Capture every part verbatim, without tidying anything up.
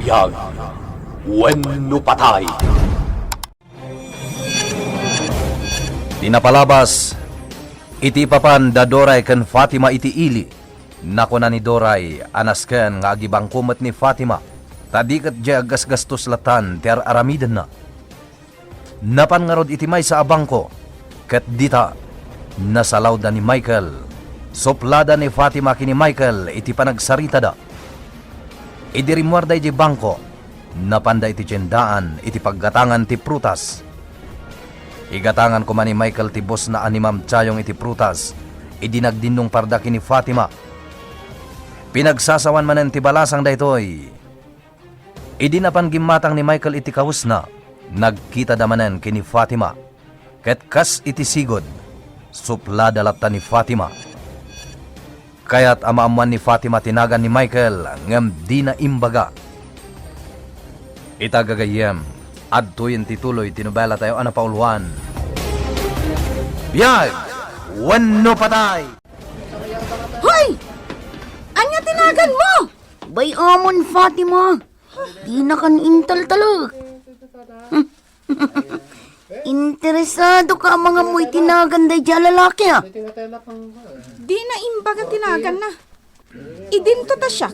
Biag wenno patay. Ti napalabas, iti ipapan da Doray ken Fatima iti ili, nakuna ni Doray a nasken nga agibangko met ni Fatima, ta di ket diay aggasgastos latan ti ar-aramidenna. Napan ngarud iti maysa a bangko, ket dita, nasalawda ni Michael. Suplada ni Fatima ken ni Michael iti panagsaritada. Idi rimmuarda idiay bangko, napanda iti tiendaan iti paggatangan ti prutas. Igatangan koma ni Michael ti bosna a ni Ma'am Chayong iti prutas, idi nagdinnungparda ken ni Fatima. Pinagsasawan manen ti balasang daytoy. Idi napan gimmatang ni Michael iti kawesna, nagkitada manen ken ni Fatima. Ket kas iti sigud, suplada latta ni Fatima. Kayat a maammoan ni Fatima ti nagan ni Michael, ngem dina imbaga. Ita gagayyem, adtoyen ti tuloy ti nobela tayo a napauluan. Biag wenno patay! Hoy! Ania ti naganmo? Bay-amon, Fatima. Dinakan intaltalek. Interesado ka a mangammoy ti nagan daydiay a lalaki, a? Dina imbaga ti naganna. Idinto ta siak,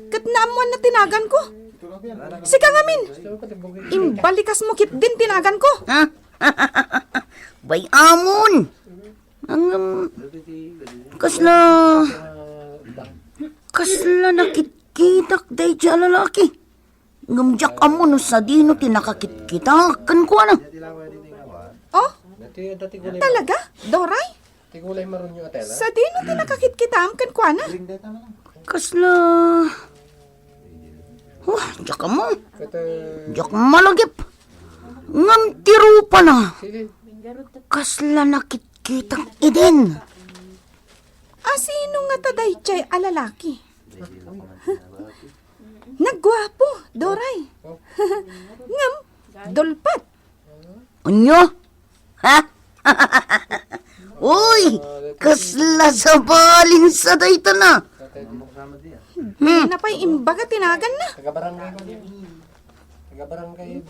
ket naammoanna ti naganko. Sika ngamin, imbalikasmo ketdin ti naganko. Ha? Bay-amon. Ngem, kasla, kasla nakitkitak daydiay a lalaki. Ngem diak ammo no sadino ti nakakitkitak kenkuana. Oh? Talaga, Doray? Sadino ti nakakitkitam kenkuana? Kasla, oh, diak ammo. Diak malagip. Ngem ti rupana, kasla nakitkitak idin. A, sino ngata daydiay a lalaki? Nagguapo, Doray. Ngem, dulpet. Ania? Ha? Uy, kasla sabalinsa dayta na. Hmm. Dina pay imbaga ti naganna.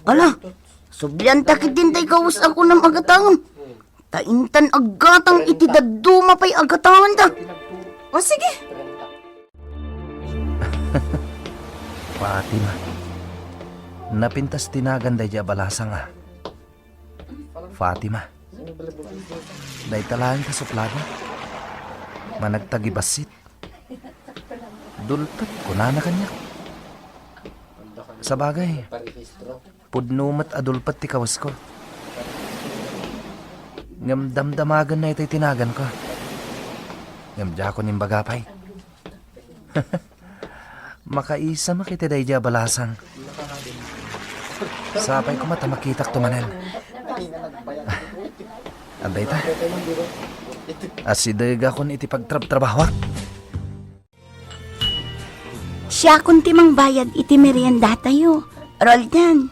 Ala, sublianta ketdin tay kawes a kunam a gatangen. Ta intan aggatang iti dadduma pay a gatangenda. O, sige. Fatima. Napintas ti nagan daydiay a balasang, a. Fatima. Dayta laeng ta suplada. Managtagibassit. Dulpet, kunana kaniak. Sabagay, pudno met a dulpet ti kawesko. Ngem damdamagenna itay ti naganko. Ngem diakon imbaga pay. Makaisamak iti daydiay a balasang. Sapay koma ta makitakto manen. Adda ita. Asidegakon iti pagtrabtrabahoak. Siakon ti mangbayad iti meriendatayo, Roldan.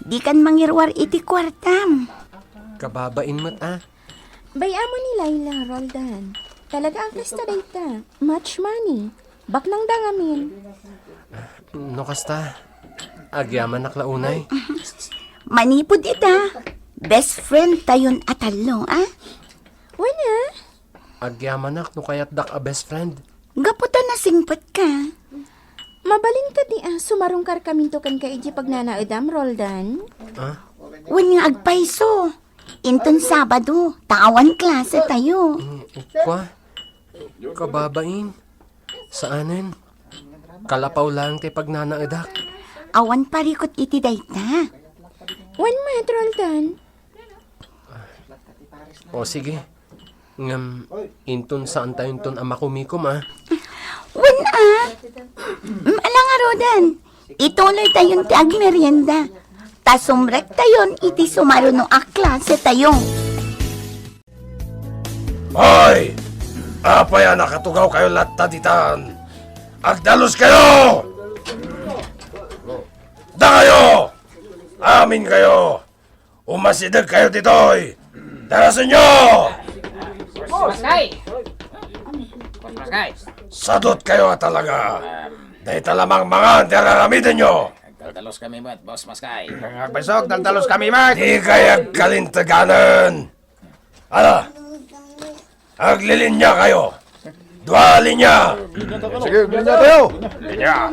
Dikan mangiruar iti kuartam. Kababain met, a. Bay-am ni Laila, Roldan. Talaga a kasta dayta. Much money. Baknangda ngamin. No kasta, agyamanak la unay. Manipud ita, best friend tayon a tallo, a? Wen a? Agyamanak no kayatdak a best friend. Gapu ta nasingpet ka. Mabalin kadi a sumarungkar kaminto kenka idiay pagnanaedam, Roldan? A? Wen nga agpayso. Inton Sabado, ta awan klase tayo. Mm, kua? Kababain. Saanen. Kalapaw laeng ti pagnanaedak. Awan parikut iti dayta. Wen met, Roldan. O, sige. Ngem, inton saantayonton a makumikom, a. Wen a. Mm, ala ngaruden. Ituloytayon ti agmerienda. Ta sumrektayon iti sumaruno a klasetayo. Hoy! Apay a nakatugawkayo latta ditan? Agdaluskayo! Dakayo! Aminkayo! Umasidegkayo ditoy! Darasenyo! Boss Maskay! Boss Maskay! Sadutkayo a talaga! Dayta la mangan ti ar-aramidenyo! Taldaluskami met, Boss Maskay. Agpaysok, taldaluskami met. Dikay agkalinteganen. Ala, aglilinia kayo. Dua linia. Sige, aglilinia tayo. Linia.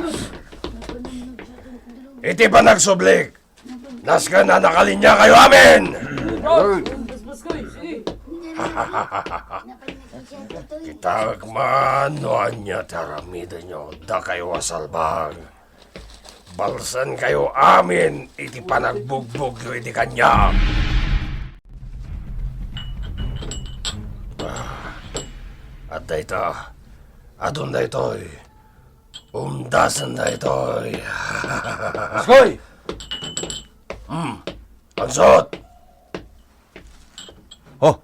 Iti panagsublik, nasken a nakalinia kayo amin. Kitaek man no ania ti aramidenyo, dakayo a salbag. Balsenkayo amin iti panagbugbogyo iti kaniak. Ah, adda ita. Adun daytoy. Umdasen daytoy. Askoy! Hmm. Ansot! Oh.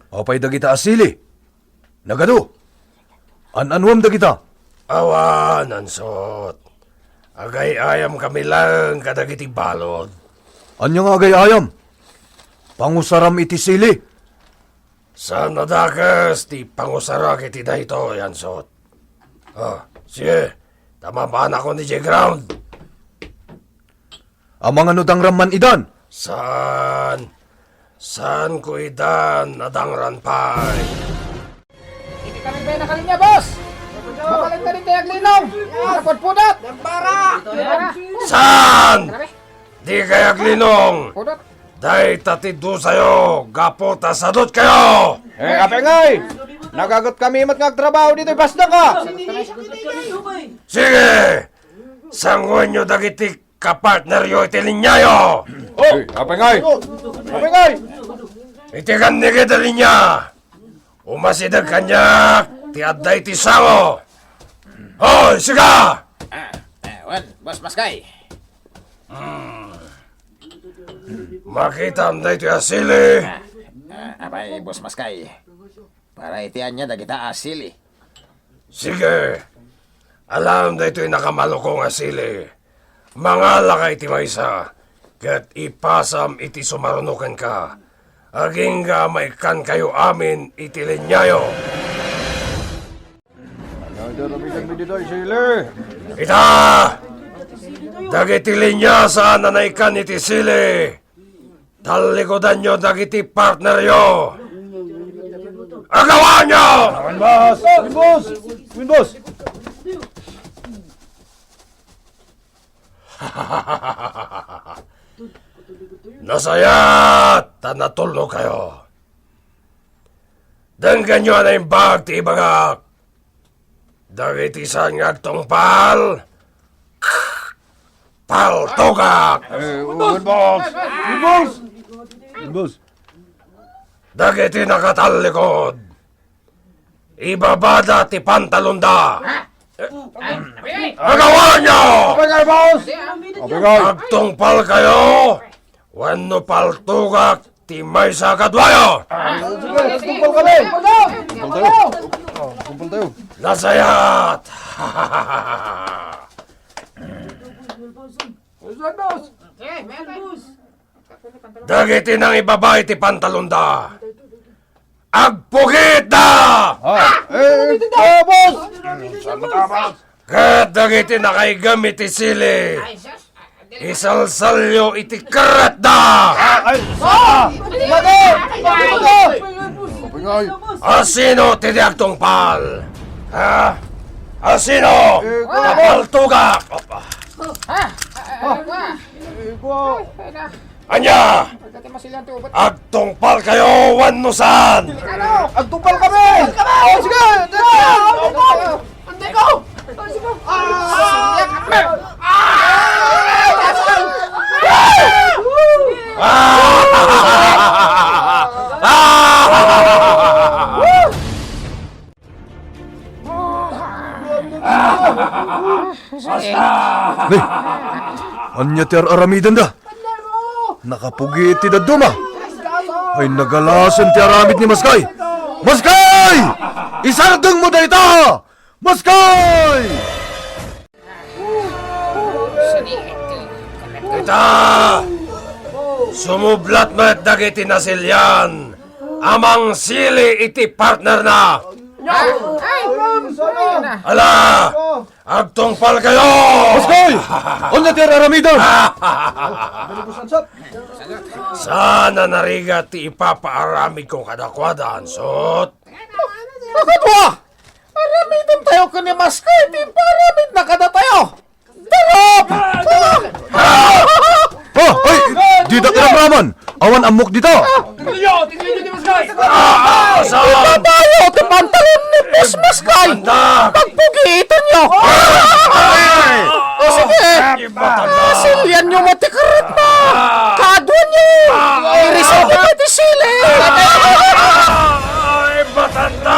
Apay dagita a sili? Nagadu. An-anuem dagita? Awan, Ansot. Agay-ayam kami laeng kadagiti balud. Ania nga agay-ayam? Pangusaram iti sili? Saan a dakes ti pangusarak iti daytoy, Ansot. Ah, sige, ta mapanakon idiay ground. Amangan no dangram man idan? Saan? Saanko idan a dangran pay? Iti kami pay nakalinya, boss! Mabalin na rin tayo aglinong! Napudpudat! Nagbara! Saan? Grabe. Di kayo aglinong! Pudot! Dayta ti dusayo, gapu ta sadot kayo! Eh, Apay Ngay! Nagaget kami met nga agtrabaho ditoy pasdaka! Sige! Sanguenyo dagiti kapartneryo iti linyayo! Oh! Eh, Apay Ngay! Apay Ngay! Iti kannigid a linya, umasideg kaniak ti adda iti sango! Hoy, siga! Ah, ah, wen, Boss Maskay. Hmm. Makitam daytoy a sili. Ah, ah, apay, Boss Maskay. Para iti ania dagita a sili? Sige. Alam daytoy nakamalukong a sili. Mangalaka iti maysa, ket ipasam iti sumaruno kenka. Agingga maikkankayo amin iti linyayo. Ita! Dagiti linya saan a naikkan iti sili. Tallikudanyo dagiti partneryo. Agawanyo! Awan, boss! Awan, boss! Awan, boss! Nasayat ta natulno kayo. Denggenyo a naimbag ti ibagak. Dagiti saan nga agtungpal, paltugak. Eh, un, boss. Un, boss. Un, boss. Dagiti nakatallikod, ibabada ti pantalonda. Agawanyo! Apay Ngay, boss! Apay Ngay! Agtungpal kayo wenno paltugak ti maysa kaduayo! Ah, sige, tungpal kami! Tungpal tayo! Ah, tungpal tayo! Nasayat! Dagiti nangibaba iti pantalonda, agpugitda! Ah, eh, eh, ah, boss! Ket dagiti nakaigem iti sili, isalsalyo iti kerretda! Ay, sa! Mati! Mati! Apay Ngay! Asino ti di agtungpal? Ha? Asino? Ikaw! Apaltugak! Ikaw! Ania? Agtungpal kayo wenno saan? Agtungpal kami! Oh, sige! Dali! Antay ko! Ni, ania ti ar-aramidenda? Nakapugit ti dadduma. Ay, nagalasen ti aramid ni Maskay. Maskay! Isardengmo dayta! Maskay! Ita! Sumublat met dagiti nasilian a mangsili iti partnerna. Ala! Agtungpalkayo! Maskay! Ania ti ar-aramidem? Saan a narigat ti ipapaaramidko kadakuada, Ansot? Makadua! Aramidentayo ken ni Maskay ti ipaaramidna kadatayo! Darop! Ah! Ay! Dida ti ramraman! Awan ammok dita! Tingnan niyo! Tingnan niyo ni Maskay! Ah! Saan? Ibabayo ti pantalon ni Boss Maskay! Pagpugiitan niyo! Ay! O sige! Ibatanda! Silian niyo met ti karatna! Kaduan niyo! Iriso ko ti sili! Ay! Batanda!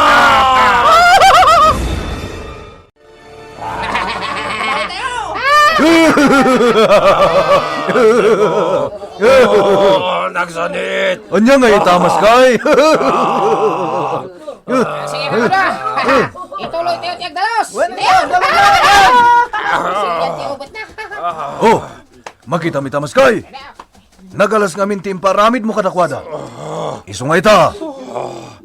Oh, nagsanit! Ania nga ita, Maskay? Sige, Papa. Ituloy tayo ti agdalos. Sige, ti ubot na. Oh, makita mi ta, Maskay. Nagalas ngamin ti impaaramidmo kadakuada. Isu nga ita,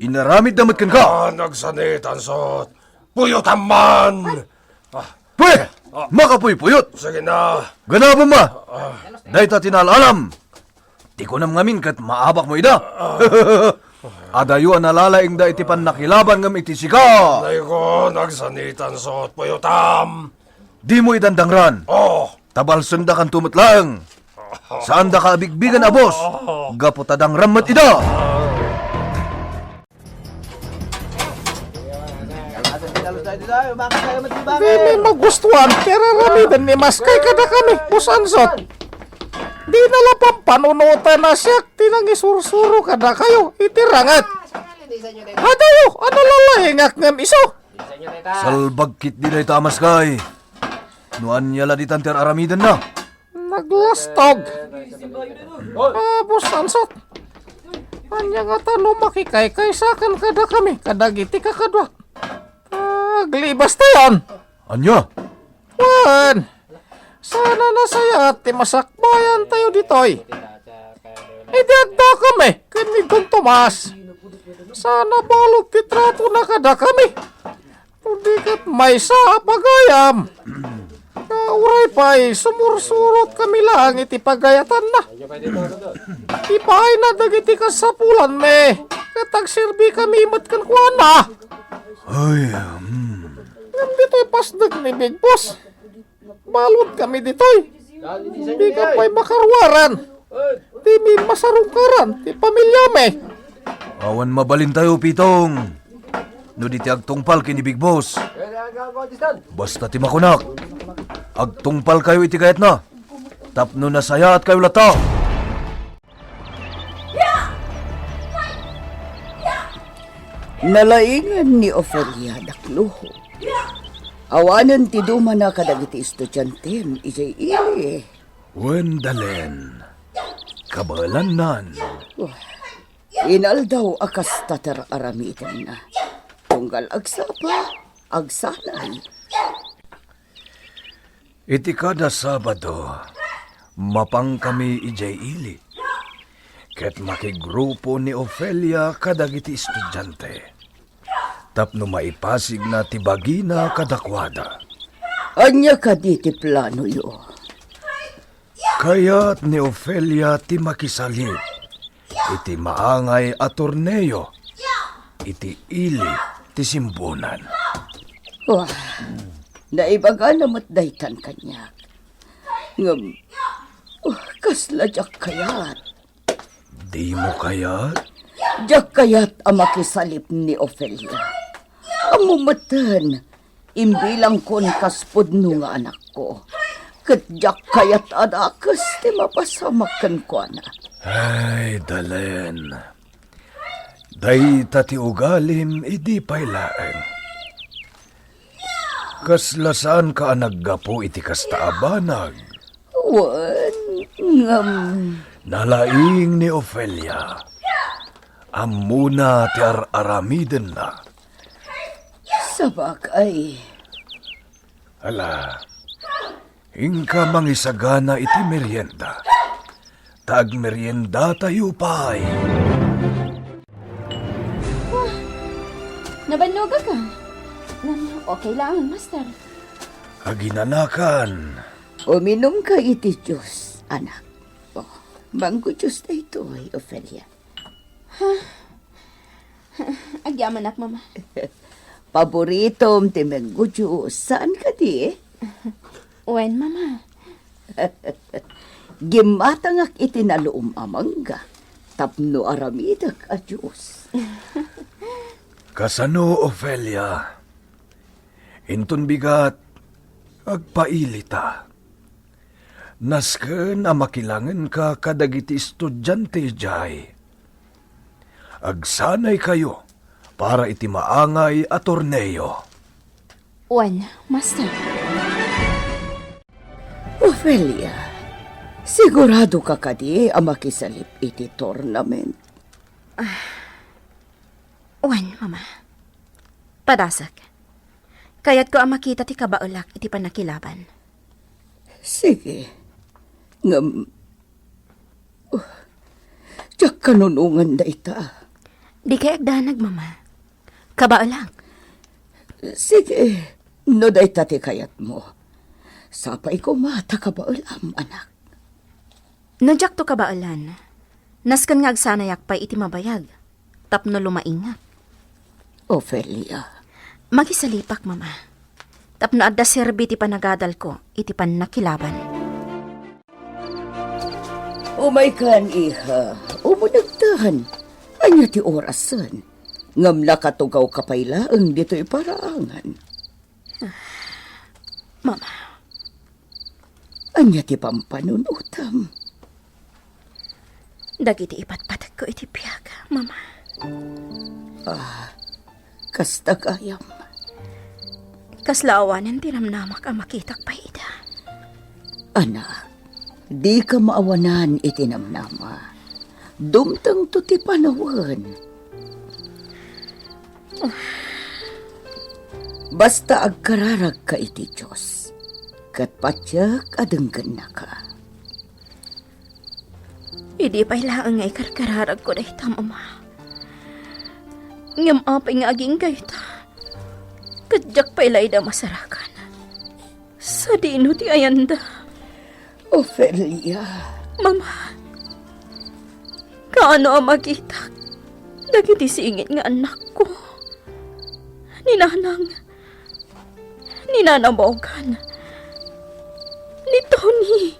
inaramidda met kenka. Ah, nagsanit, Ansot. Puyotam man! Ah. Pwe! Ah. Makapuypuyot! Sige na. Ganabem a! Ah. Dayta ti naal-alam. Ti kunam ngamin ket maabakmo ida. Ah. Adayo a nalalaingda iti pannakilaban ngem iti sika. Nay ko, nagsanit, Ansot, puyotam. Dimo idan dangran. Oh. Ta balsendakanto met laeng. Saandaka a bigbigen a boss. Oh. Gapu ta dangran met ida. Dimi magustuan ti ar-aramiden ni Maskay kadakami, Boss Ansot. Dina la pampanunotan a siak ti nangisursuro kadakayo iti ranget. Adayo a nalalaingak ngem isu. Salbag ketdi dayta a Maskay. No ania la ditan ti ar-aramidenna? Naglastog. Ah, Boss Ansot. Ania ngata no makikaykaysakan kadakami kadagiti kakaduak? Ah, aglibas tayon. Ania? Wen, saan a nasayaat ti masakbayantayo ditoy. Idi addakami ken ni Don Tomas, saan a balud ti tratona kadakami. No di ket maysa a pagayam. Nga uray pay, sumursurotkami laeng iti pagayatanna. Ipaayna dagiti kasapulanmi, ket agserbikami met kenkuana. Ay, hmm. Ngem ditoy pasdek ni Big Boss, baludkami ditoy. Dika pay makaruaran. Dimi masarungkaran ti pamiliami. Awan mabalintayo, Pitong. No di ti agtungpal ken ni Big Boss. Basta ti makunak, agtungpalkayo iti kayatna. Tapno nasayaatkayo latta. Nalaingen ni Ofelia dakluho. Awanen ti dumana kadagiti estudiantem idiay ili. Wen, Dalen, kabaelannan. Wah, inaldaw a kasta ti ar-aramidenna. Tunggal agsapa, agsanay. Iti kada Sabado, mapangkami idiay ili, ket makigrupo ni Ofelia kadagiti estudiante tapno maipasigna ti bagina kadakuada. Ania kadi ti planoyo? Kayat ni Ofelia ti makisalip iti maangay a torneo iti ili ti simbunan. Wah, naibagana met daytan kaniak. Ngem, uh, kasla diak kayat. Dimo kayat? Diak kayat a makisalip ni Ofelia. Ammo metten, imbilangkon kas pudno nga anakko. Ket diak kayat a dakes ti mapasamak kenkuana. Ay, Dalen. Dayta ti ugalim idi pay laeng. Kasla saanka a naggapu iti kasta a banag? Wen, ngem. Nalaing ni Ofelia. Ammona ti ar-aramidenna. Sabagay. Ala, inka mangisagana iti merienda. Ta agmeriendatayo pay. Nabannogak. Ngem, okay lang, Master. Aginanakan. Uminumka iti juice, anak. O, mango juice daytoy, Ofelia. Ha? Agyamanak, Mama. Paboritom ti mango juice, saan kadi? Wen, Mama. Gimmatangak iti naluom a mangga tapno aramidek a juice. Kasano, Ofelia? Inton bigat, agpailita. Nasken a makilangenka kadagiti estudiante idiay. Agsanaykayo para iti maangay a torneo. Wen, Master. Ofelia, sigurado ka kadi a makisalip iti tournament? Wen, Mama. Padasek. Kayatko a makita ti kabaelak iti pannakilaban. Sige. Ngem, uh, diak kanunongan dayta. Dikay agdanag, Mama. Kabaelak. Sige, no dayta ti kayatmo. Sapay koma ta kabaelam, anak. No diakto kabaelan, nasken nga agsanayak pay iti mabayag tapno lumaingak. Ofelia. Makisalipak, Mama, tapno adda serbi ti panagadalko iti pannakilaban. Umaykan, iha. Umunegtan. Ania ti orasen? Ngem nakatugawka pay laeng ditoy paraangan. Mama. Ania ti pampanunotem? Dagiti ipatpategko iti biag, Mama. Ah, kasta gayam. Kasla awanen ti namnamak a makitak pay ida. Anak, dika maawanan iti namnama. Dumtengto ti panawen. Basta agkararagka iti Dios, ket patiek a denggennaka. Idi pay laeng nga ikarkararagko dayta, Mama. Ngem apay nga agingga ita? Ket diak pay la ida masarakan. Sadino ti ayanda? Ofelia. Mama, kaano a makitak dagiti singit nga annakko? Ni Nanang, ni Nana Bogan, ni Tony.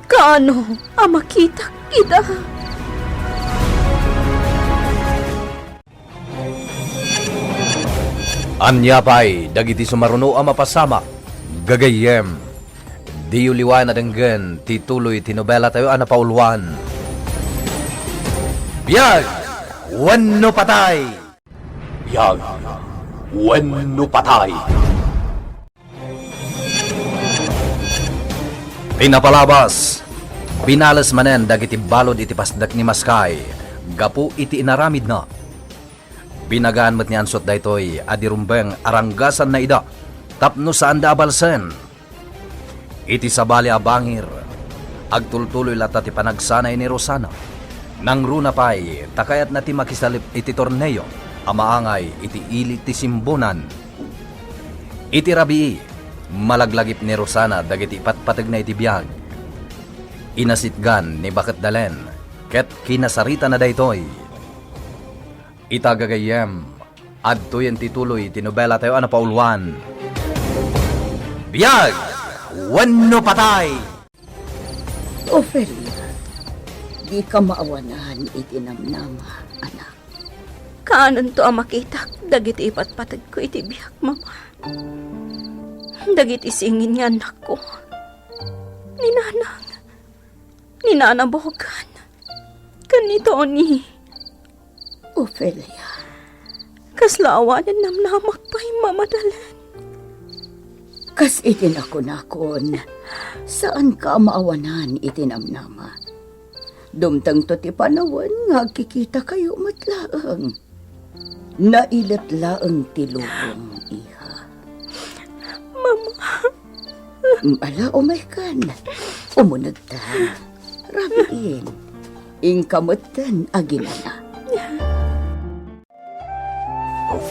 Kaano a makitak ida? Ania pay dagiti sumaruno a mapasamak, gagayyem? Diyo liwaen a denggen ti tuloy ti nobelatayo a napauluan, Biag wenno Patay! Biag wenno Patay! Pinapalabas, pinales manen dagiti balud iti pasdek ni Maskay gapu iti inaramidna. Binagaan met ni Ansot daytoy a di rumbeng a ranggasanna ida tapno saanda a balsen. Iti sabali a bangir, agtultuloy latta ti panagsanay ni Rosana. Nangruna pay ta kayatna ti makisalip iti torneo a maangay iti ili ti Simbonan. Iti rabii, malaglagip ni Rosana dagiti ipatpategna iti biag. Inasitgan ni Baket Dalen ket kinasaritana daytoy. Ita gagayyem, adtoyen ti tuloy ti nobelatayo a napauluan, Biag wenno Patay! Ofelia, dika maawanan iti namnama, anak. Kaanonto a makitak dagiti ipatpategko iti biag, Mama. Dagiti singit nga annakko. Ni Nanang, ni Nana Bogan, ken ni Tony. Ofelia. Kasla awanen namnamak pay, Mama Dalen. Kas iti nakunakon, saanka a maawanan iti namnama. Dumtengto ti panawen nga agkikitakayo met laeng. Nailet laeng ti lubong, iha. Mama. Mm, ala, umaykan. Umunegtan. Rabiin. Inka metten aginana.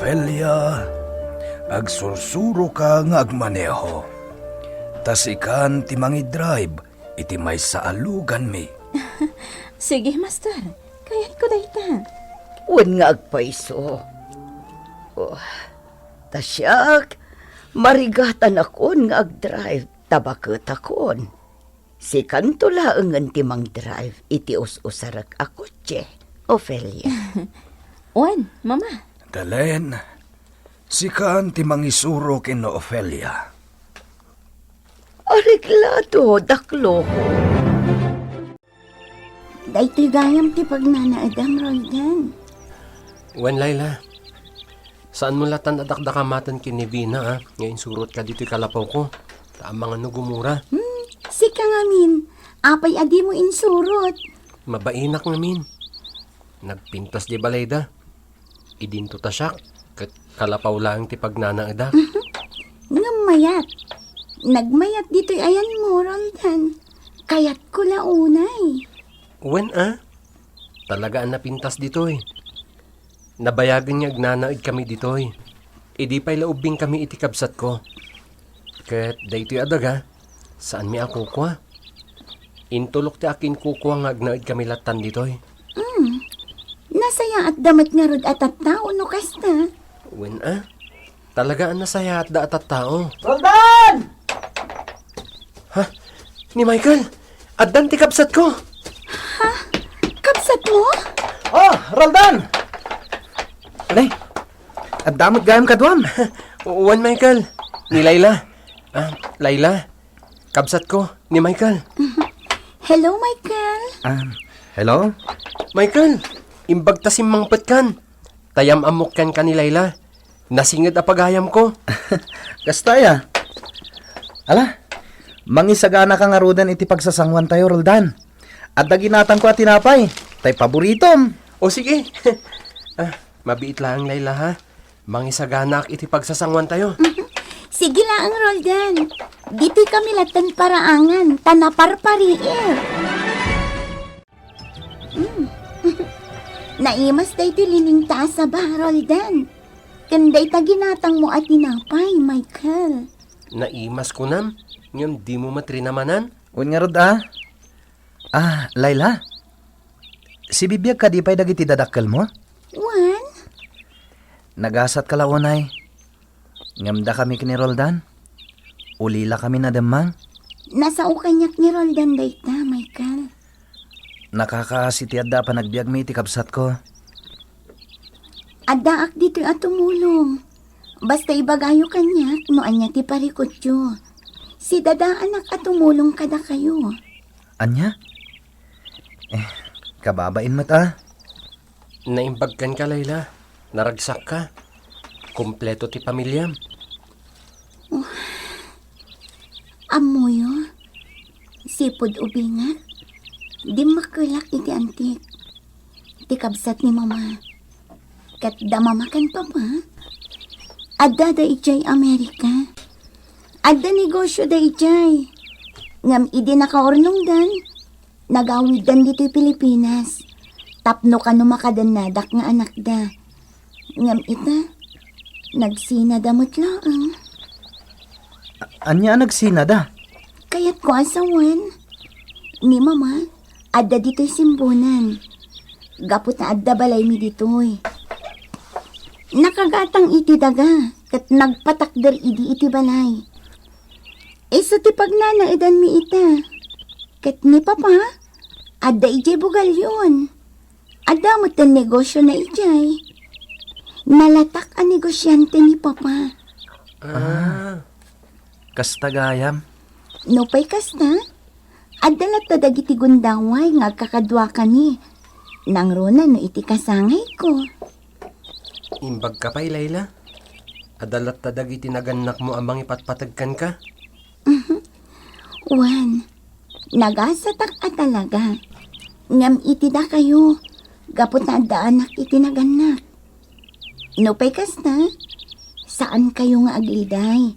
Elia, agsursuroka nga agmaneho. Ta sikan ti mangidrive iti maysa a luganmi. Sige, Master. Kayatko dayta. Wen nga agpayso. Oh, ta siak, marigatanakon nga agdrive, ta baketakon. Sikanto laengen ti mangdrive iti us-usarek a kotse, Ofelia. Wen, Mama. Dalen, sikan ti mangisuro ken Ofelia. Areglado, dakloho. Daytoy gayam ti pagnanaedam, Roldan. Wen, Laila. Saanmo latan a dakdakamaten ken ni Vina, a, nga insurotka ditoy kalapawko. Ta amangan no gumura. Hmm, sika ngamin. Apay a dimo insurot? Mabainak ngamin. Nagpintas di balayda. Idinto ta siak, ket kalapaw laeng ti pagnanaedak. Ngem mayat. Nagmayat ditoy ayanmo, Roldan. Kayatko la unay. Wen a, talaga a napintas ditoy. Nabayagen nga agnanaedkami ditoy. Idi pay la ubbingkami iti kabsatko. Ket daytoy a daga, saanmi a kukua. Intulok ti akinkukua nga agnaedkami lattan ditoy. Mm. Nasayaatda met ngarud a tattao no kasta. Wen a, talaga a nasayaatda a tattao. Roldan! Ha? Ni Michael? Addan ti kabsatko. Ha? Kabsatmo? Oh, Roldan! Nay, adda met gayam kaduam. Wen, Michael. Ni Laila. Ah, Laila. Kabsatko, ni Michael. Hello, Michael. Ah, hello? Michael, imbag ta simmangpetkan. Ta yam-ammok kenka ni Laila. Nasinged a pagayamko. Kasta aya. Ala, mangisaganaka ngaruden iti pagsasanguantayo, Roldan. Adda ginatangko a tinapay, tay paboritom. O sige. Ah, mabiit laeng, Laila, ha? Mangisaganaak iti pagsasanguantayo. Sige laeng, Roldan. Ditoy kami lattan paraangan, ta naparpariir. Mm. Naimas daytoy liningta a saba, Roldan. Ken dayta ginatangmo a tinapay, Michael. Naimas kunam, ngem dimo met rinamanan? Wen ngarud a. Ah, Laila. Sibibiag kadi pay dagiti dadakkelmo? Wen. Nagasatka la unay. Ngem dakami ken ni Roldan, ulilakami a demmang. Nasao kaniak ni Roldan dayta, Michael. Nakakaasi ti adda a panagbiagmi iti kabsatko. Addaak ditoy a tumulong. Basta ibagayo kaniak no ania ti parikutyo. Sidadaanak a tumulong kadakayo. Ania? Eh, kababain met a. Naimbag kenka, Laila. Naragsakka. Kompleto ti pamiliam. Oh. Ammoyo, sipud ubingak, dimmakkelak iti antik. Ti kabsat ni Mama. Ket da Mama ken Papa, adda da idiay Amerika. Adda negosio da idiay. Ngem idi nakaurnongdan, nagawiddan ditoy Pilipinas tapno kano makadennadak nga anakda. Ngem ita, nagsinada met laeng. A-, ania a nagsinada? Kayatko a sawen. Ni Mama, adda ditoy Simbonan. Gapu ta adda balaymi ditoy. Nakagatang iti daga, ket nagpatakder idi iti balay. Isu ti pagnanaedanmi ita. Ket ni Papa, adda idiay Bugallon. Adda met ti negosiona idiay. Nalatak a negosiante ni Papa. Ah. Kasta gayam? Nupay kasta, adda latta dagiti gundaway nga agkakaduakami. Nangruna no iti kasangayko. Imbagka pay, Laila? Adda latta dagiti nagannakmo a mangipatpateg kenka? Mhm. Wen, nagasatak a talaga. Ngem iti dakayo, gapu ta addaanak iti nagannak. Nupay kasta, saankayo nga agliday.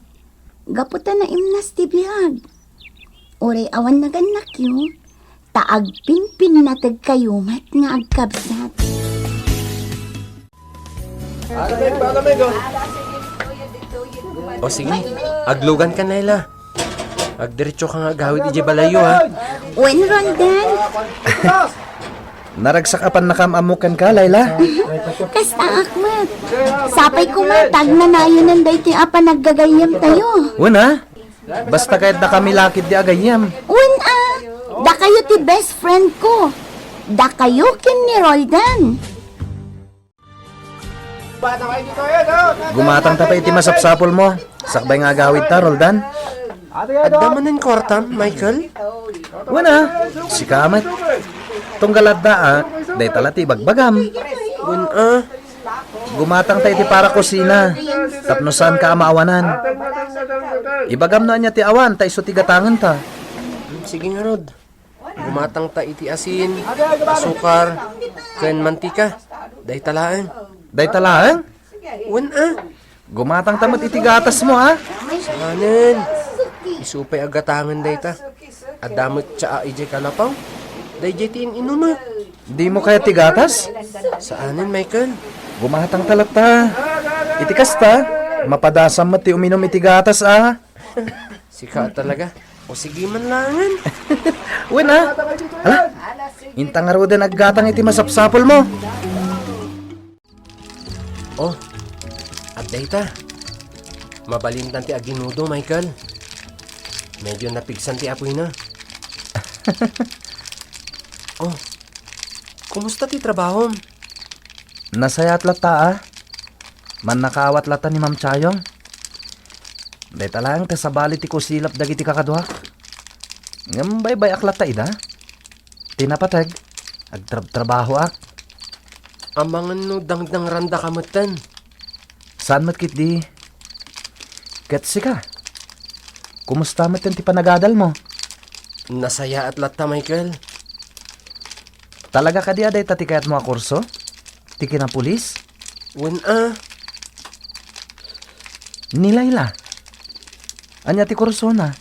Gapu ta naimnas ti biag. Uray awan nagannakyo, ta agpinpinnategkayo met nga agkabsat. O sige, aglugan kan, Laila. Agdiretso ka nga agawid idiay balayyo, ha? Wen, Roldan. Naragsak a pannakaam-ammok kenka, Laila. Kasta, Ahmed. Sapay koma ta agnanayonan daytoy a panaggagayyemtayo. Wen, ha? Basta kayat dakami lakit di agayyem. Wen, a. Dakayo ti best friend ko. Dakayo ken ni Roldan. Gumatang ta pay iti masapsapulmo. Sakbay nga agawidta, Roldan. Adda manen kuartam, Michael? Wen, a. Sika met. Tunggal addaak, dayta la ti ibagbagam. Wen, a. Gumatang ta iti para kusina. Tapno saanka a maawanan. Ibagam no ania ti awan, ta isu ti gatangenta. Sige ngarud. Gumatang ta iti asin, asukar, ken mantika. Dayta laeng. Dayta laeng? Wen, a. Gumatang ta met iti gatasmo, a? Saanen. Isu pay a gatangen dayta. Adda met tsaa idiay kalapaw. Daydiay ti in-inumek. Dimo kayat ti gatas? Saanen, Michael. Gumatang ta latta. Iti kasta, mapadasam met ti uminum iti gatas, a? Sika talaga. O sige man laengen. Wen, a. Hala, inta ngaruden aggatang iti masapsapulmo. O, adda ita. Mabalintan ti aginudo, Michael. Medyo napigsan ti apoyna. O, kumusta ti trabahom? Nasayaat latta, a. Mannakaawat latta ni Ma'am Chayong. Dayta laeng ti sabali ti kusilap dagiti kakaduak. Ngem baybay-ak latta ida. Ti napateg, agtrabtrabahoak. Amangan no dangdangrandaka metten. Saan met ketdi? Ket sika? Kumusta metten ti panagadalmo? Nasayaat latta, Michael. Talaga kadi a dayta ti kayatmo a kurso? Ti kinapulis? Wen a. Ni Laila? Ania ti kursona?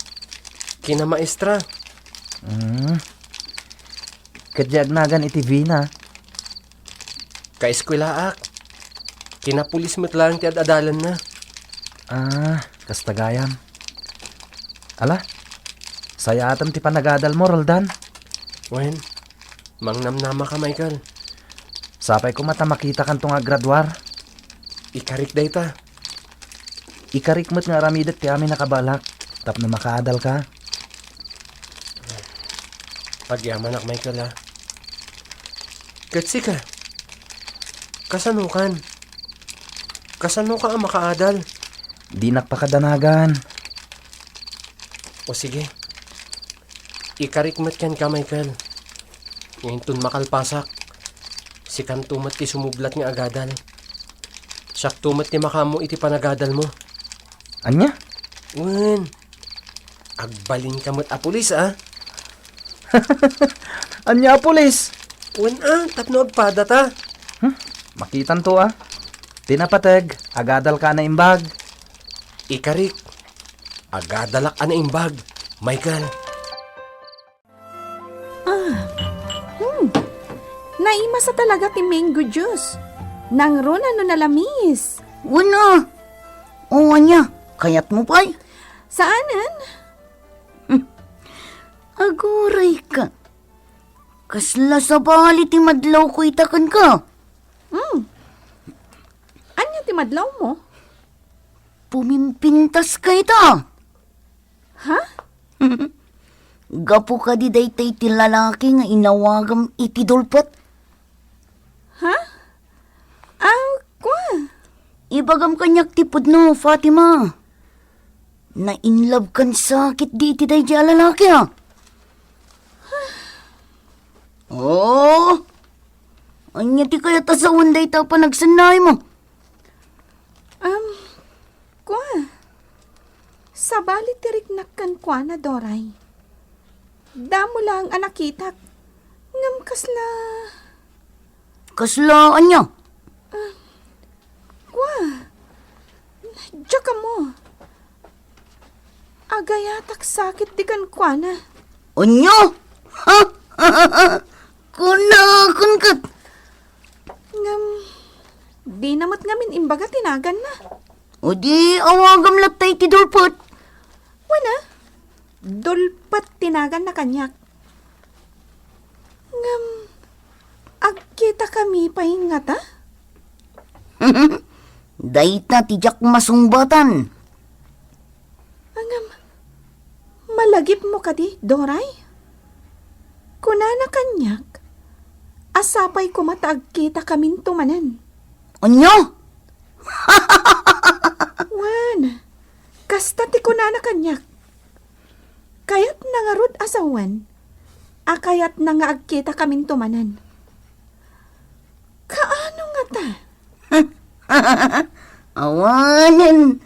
Kinamaestra. Hmm. Ket diay agnagan iti Vina? Kaeskuelaak. Kinapulis met laeng ti ad-adalanna. Ah, kasta gayam. Ala, sayaatem ti panagadalmo, Roldan. Wen, mangnamnamaka, Michael. Sapay koma ta makitakanto nga aggraduar. Ikarik dayta. Ikarik met nga aramidek ti amin a kabalak tapno makaadalka. Agyamanak, Michael, a. Ket sika? Kasanokan? Kasanoka a makaadal? Dinak pakadanagan. O sige. Ikarik met kenka, Michael. Nga inton makalpasak, sikanto met ti sumublat nga agadal. Siakto met ti makaammo iti panagadalmo. Ania? Wen, agbalinka met a pulis, a? Ania a pulis? Wen, a, tapno agpadata. Hmm? Makitanto, a. Ti napateg, agadalka a naimbag. Ikarik, agadalak a naimbag, Michael. Ah, hmm. Naimasa talaga ti mango juice. Nangruna no nalamis. Wen a. O ania, kayatmo pay? Saanen? Hmm. Agurayka. Kasla sabali ti madlawko ita kenka. Hmm. Ania ti madlawmo? Pumimpintaska ita. Ha? Gapu kadi daytoy ti lalaki nga inawagam iti dulpet? Ha? Ah, kua? Ibagam kaniak ti pudno, Fatima. Nainlove kan sakit di iti daydi a lalaki, a. Oh, ania ti kayat a sawen dayta a panagsennaymo? Am, kua, sabali ti riknak kenkuana, Doray. Damo laeng a nakitak, ngem kasla... Kasla ania? Ah, kua, diak ammo. Agayatak sakit di kenkuana. Ania? Ha? Kunakon ket. Ngem, Dina met ngamin imbaga ti naganna. O di, awagam latta iti Dulpet. Wen a, Dulpet ti naganna kaniak. Ngem, agkitakami pay ngata? Dayta ti diak masungbatan. Ngem, malagipmo kadi, Doray? Kunana kaniak, a sapay koma ta agkitakaminto manen. Ania? Wen, kasta ti kunana kaniak. Kayatna ngarud a sawen a kayatna nga agkitakaminto manen. Kaano ngata? Awanen,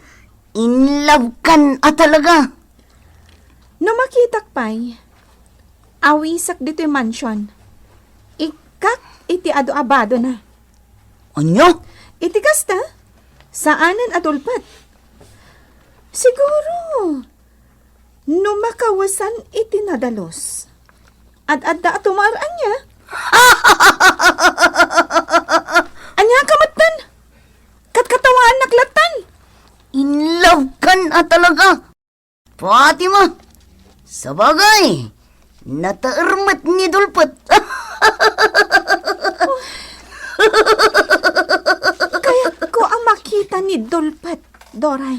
in love kan a talaga. No makitak pay, awisek ditoy mansion. Ikkak iti adu a badona. Ania? Iti kasta, saanen a Dulpet. Siguro, no makawesan iti nadalus, ad-adda a tumaer ania? Ania ka metten? Katkatawaannak lattan. In love kan a talaga. Fatima, sabagay, nataer met ni Dulpet. Kayatko a makita ni Dulpet, Doray.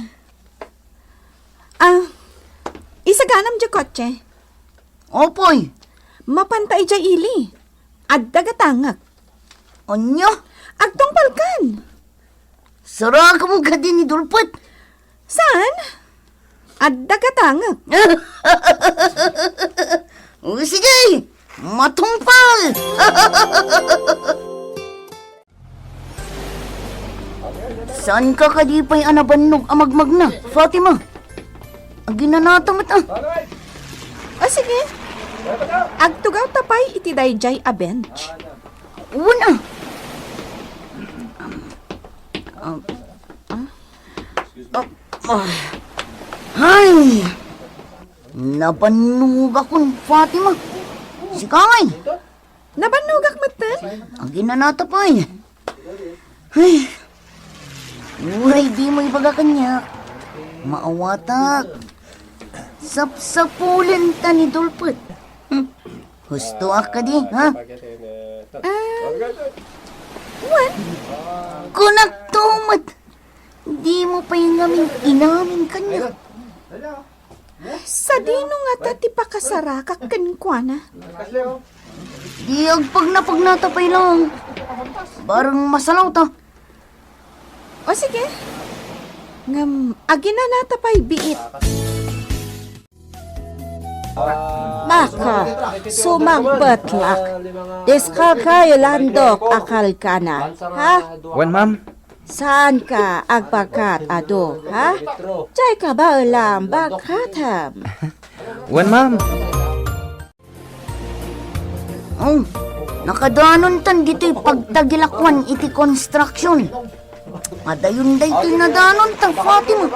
Ah, isaganam diay kotse? Apoy. Mapanta idiay ili. Adda gatangek. Ania? Agtungpalkan. Sarakam kadi ni Dulpet? Saan? Adda gatangek. O, sige, matungpal! Saan ka kadi pay a nabannog a magmagna, Fatima? Aginanata met, ah. O, sige. Agtugaw ta pay iti daydiay a bench. Wen, ah. Ah, ah, ah, ah. Ay! Nabannogakon, Fatima. Sika ngay. Nabannogak metten? Aginanata pay. Ay. Uray dimo ibaga kaniak. Maawatak. Sapsapulenta ni Dulpet. Hmm. Hustoak kadi, ha? Ah, wen? Kunakto met. Dimo pay ngamin inamin kaniak. Sadino ngata ti pakasarakak kenkuana? Di agpagnapagnata pay laeng. Bareng masalawta. O sige. Ngem, aginanata pay biit. Baka, sumangpet lak. Diska kayo landok a kalkana, ha? Wen, ma'am. Saanka agbagat adu, ha? Diay ka ba ulam bagatem? Wen, ma'am. Oh, nakadanontan ditoy pagtagilakuan iti construction. Adayon daytoy nadanonta, Fatima.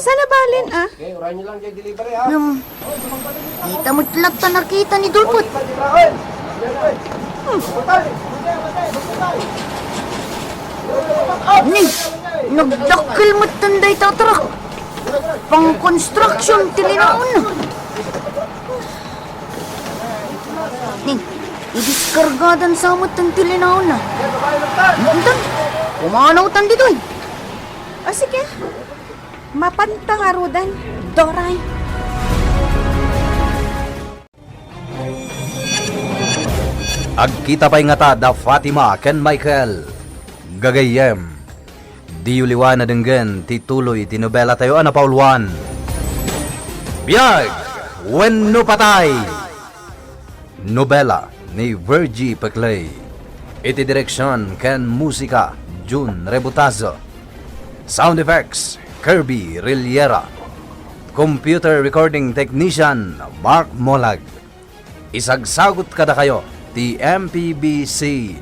Sana balen, ah? Ngem, dita met latta nakita ni Dulpet. Hmm. Ni, nagdakkel metten dayta a truck. Pang-construction ti linaonna. Ni, idiskargadan sa metten ti linaonna. Ngundan, pumanawtan ditoy. O, sige. Mapanta ngaruden, Doray. Agkita pay ngata da Fatima ken Michael. Gagayyem, diyo liwan a denggen ti tuloy ti nobelatayo a napauluan, Biag wenno Patay. Nobela ni Virgie Peclay. Iti direksion ken musika, Jun Rebutazo. Sound effects, Kirby Riliera. Computer recording technician, Mark Molag. Isagsagut kadakayo ti M P B C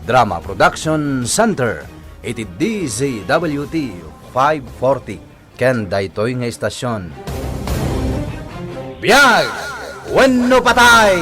Drama Production Center iti D Z W T five forty. Ken daytoy nga istasion, Biag wenno Patay!